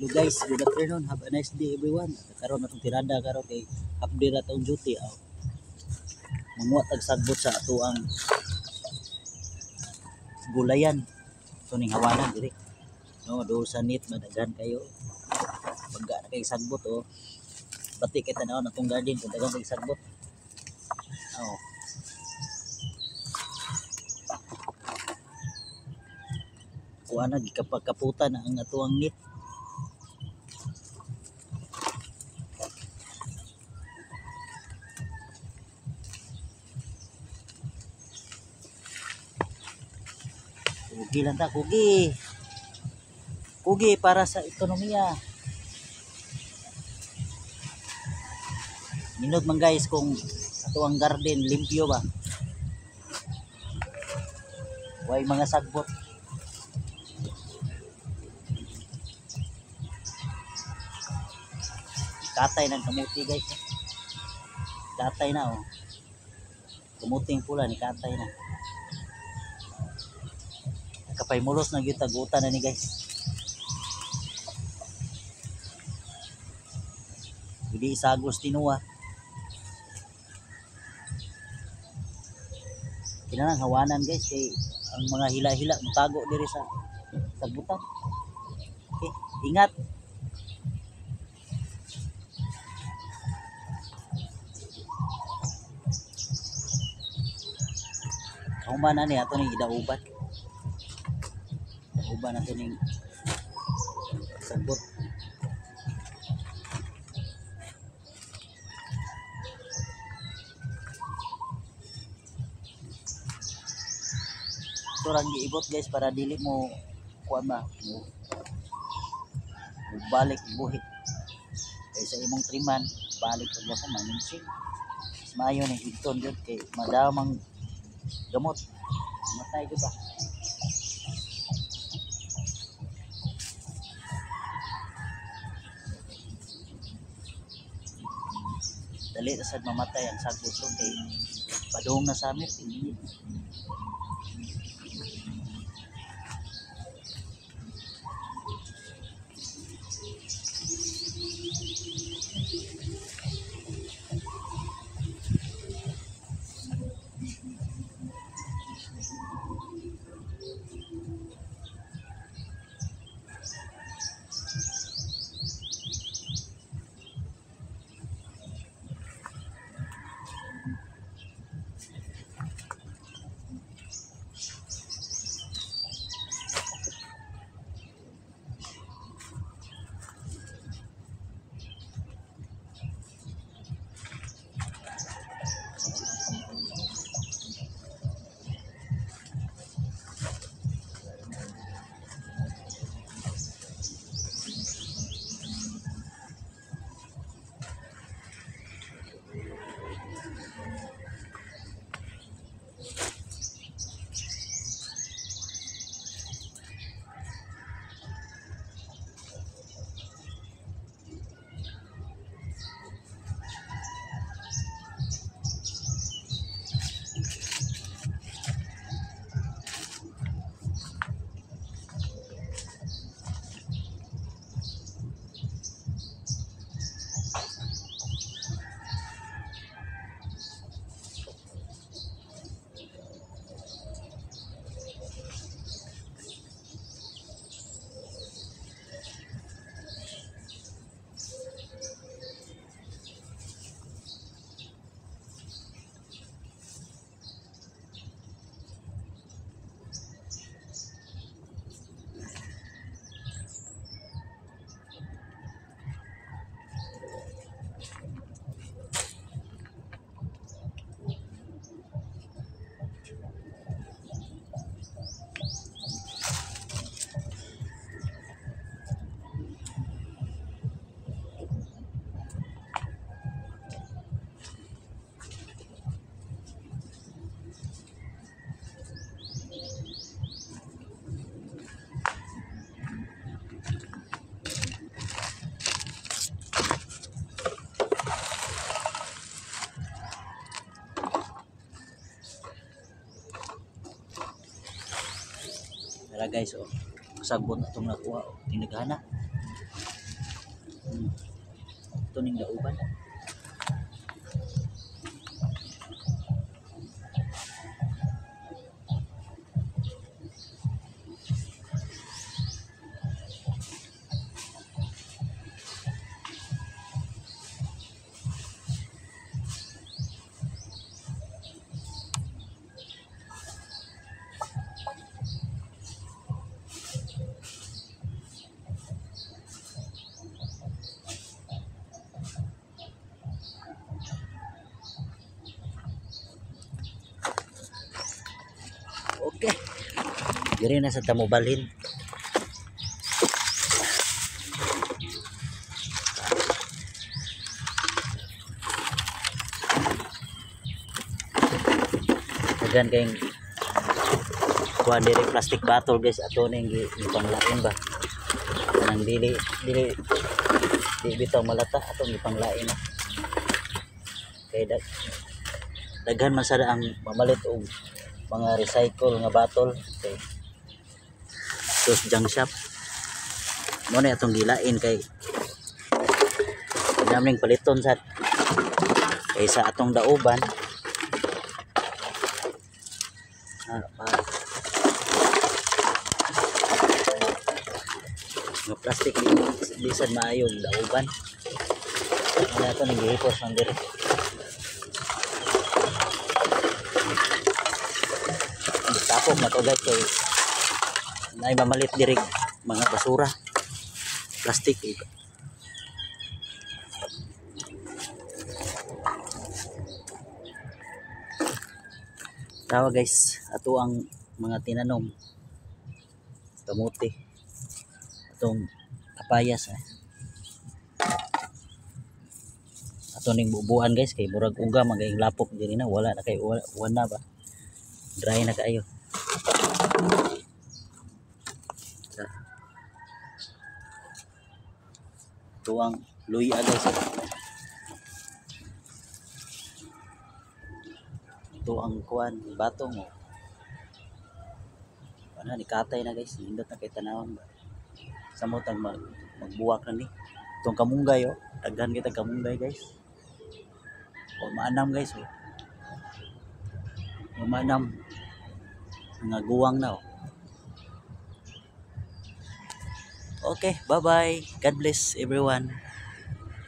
Hello guys, good afternoon. Have a nice day, everyone. Karon atong tirada karon kay half day ra taong duty. Aw. Manguha tag sagbot sa atoang gulayan. Ito ning hawanan diri. No, do sa net madaghan kayo. Pagga na kay sagbot oh. Bati kay tan-awon atong garden kung daghan kay sagbot. Oh. Kuha na gikapagkaputan na ang atoang net. Kugi lang ta, kugi. Kugi para sa ekonomiya. Minod man guys kung ato ang garden limpyo ba. Way mga sagbot. Katay ng kamuti guys. Katay na oh. Kamuting pula ni katay na. Kapay mulos na gyud tagutan na ni guys. Hindi isagos tinuwa. Kinahanglan hawanan guys kay ang mga hila-hila motago diri sa sagbutan. Okay, ingat. Kahuman na ni ato ning idauban. Dauban ato ning sagbot. Ito rang giibot guys para dili mo kuan ba mo balik buhi. Kay sa imong triman balik pag ako manginsing. Mas maayo ning igton gyud kay madamang gamot. Matay gyud ba? Dali ra sad mamatay ang sagbot ron kay padung na summer init. Tara guys, oh. Sagbot atong nakuha, oh. Tinaghana. Ito ning dauban. Okay. Diri na sa tamubalhin. Daghan kayong kuan diri plastic bottle guys, ato ning gipanglain ba. Kanang dili dili di bitaw malata, atong gipanglain na. Kay daghan man sada ang mamalit og mga recycle nga bottle kay sus junk shop. Mo na atong gilain kay naming paliton sad kaysa atong dauban. Nga plastic bisan maayong dauban. Ano ato ning gihipos man diri. Tapok na to guys kay naay mamalit diri mga basura, plastic. Tawa guys, ato ang mga tinanom, kamote, atong kapayas. Ato ning bubuan guys kay murag uga magayong lapok diri na, wala na kay wala, wala ba, dry na kaayo. Ito ang luya guys. Ito ang kuan batong oh. Ano ni katay na guys, nindot na kay tanawon ba. Samot ang magbuwak na ni. Itong kamunggay oh, daghan kitang kamunggay guys. O maanam guys oh. O maanam mga guwang na oh. Okay, bye-bye. God bless everyone.